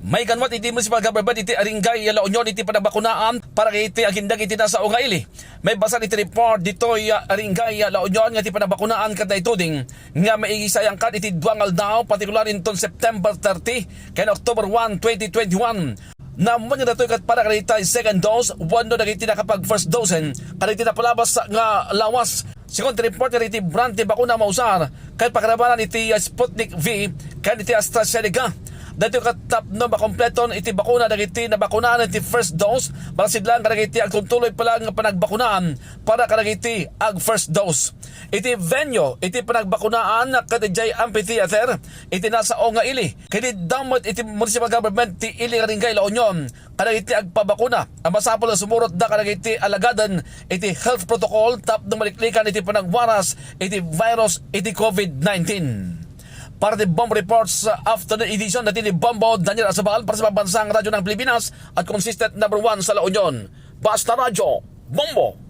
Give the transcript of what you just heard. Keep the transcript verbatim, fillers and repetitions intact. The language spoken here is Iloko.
Maikano met iti municipal government iti Aringay La Union iti panagbakunaan para iti agindeg iti nasao nga ili. Maibasar iti report ditoy, ah, Aringay La Union nga iti panagbakunaan ket naituding nga maisayangkan iti dua nga aldaw, partikular inton September thirty ken October one, twenty twenty-one. Naammuan nga datoy ket para kadagiti second dose wenno dagiti nakapag-first dose kadagiti napalabas nga lawas. Segun ti report kadagiti brand ti bakuna mausar ket pakarabanan iti Sputnik V ken iti AstraZeneca. Daytoy ket tapno makompleton iti bakuna dagiti nabakunaan iti first dose, malaksid laeng kadagiti agtutuloy pa laeng nga panagbakunaan para kadagiti ag-first dose. Iti venue iti panagbakunaan ket idiay amphitheater iti nasao nga ili. Ket idda met iti municipal government ti ili nga Aringay La Union kadagiti agpabakuna a masapul a sumurotda kadagiti alagaden iti health protocol tapno maliklikan iti panagwaras iti virus iti covid nineteen. Para ti Bombo Reports, uh, Afternoon Edition, daytoy ni Bombo Daniel Asabal para sa Pambansang Radyo ng Pilipinas at consistent number one sa La Union. Basta Radyo, Bombo!